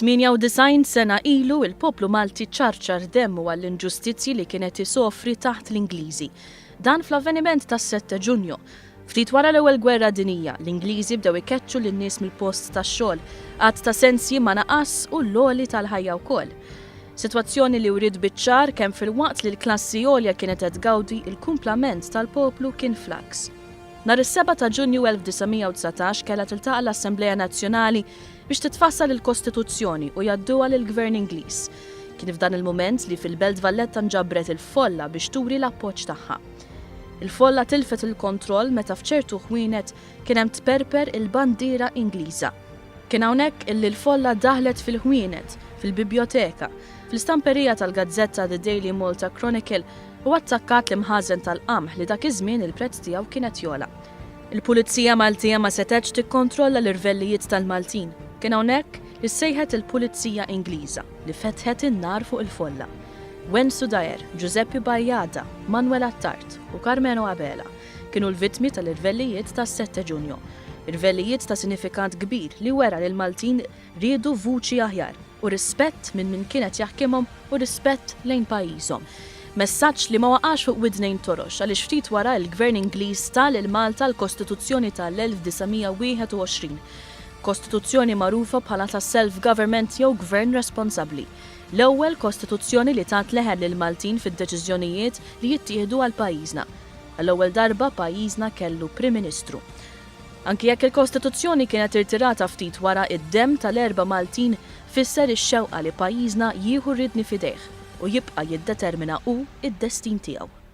98 sena ilu il-poplu Malti ċarċar demmu għall-inġustizzji li kien qed isofri taħt l-Ingliżi. Dan fl-avveniment tas-Sette Ġunju. Ftit wara l-Ewwel Gwerra Dinjija, l-Ingliżi bdew ikeċċu lin-nies mill-post tax-xogħol, għadd ta' sensji ma naqas u l-għoli tal-ħajja wkoll. Sitwazzjoni li wriet biċ-ċar kemm filwaqt li l-klassi għolja kienet qed tgawdi, il-kumplament tal-poplu kien fl-għaks. Nhar is-7 ta' Ġunju 1919 kellha tiltaqa' l-Assemblea Nazzjonali biex titfassal il-Kostituzzjoni u jgħadduha lill-Gvern Ingliż. Kien f'dan il-mument li fil-Belt Valletta nġabret il-folla biex turi l-appoġġ tagħha. Il-folla tilfet il-kontroll meta f'ċertu ħwienet kien hemm tperper il-bandiera Ingliża. Kien hawnhekk illi l-folla daħlet fil-ħwienet, fil-bibjoteka, fl-istamperija tal-gazzetta The Daily Malta Chronicle u attakkat l-imħażen tal-qamħ li dak iż-żmien il-prezz tiegħu kien qed jogħla. Il-Pulizija Maltija ma setgħetx tikkontrolla l-irvellijiet tal-Maltin. Kien hawnhekk li ssejħet il-Pulizija Ingliża li fetħet in-nar fuq il-folla. Wenzu Daher, Giuseppe Bajada, Manuel Attard u Karmenu Abela kienu l-vittmi tal-irvellijiet tas-Sette Ġunju. Irvellijiet ta' sinifikat kbir li wera li l-Maltin riedu vuċi aħjar u rispett minn min kien qed jaħkimhom u rispett lejn pajjiżhom. Messaġġ li ma waqax fuq widnejn torox għaliex ftit wara l-Gvern Ingliż ta lil Malta l-Kostituzzjoni tal-1921. Kostituzzjoni magħrufa bħala ta' self-government jew gvern responsabbli. L-ewwel Kostituzzjoni li tat leħen lill-Maltin fid-deċiżjonijiet li jittieħdu għal pajjiżna. Għall-ewwel darba pajjiżna kellu Prim Ministru. Anki jekk il-Kostituzzjoni kienet irtirata ftit wara, id-demm tal-erba' Maltin fisser ix-xewqa li pajjiżna jieħu r-riedni f'idejh u jibqa' jiddetermina hu d-destin tiegħu.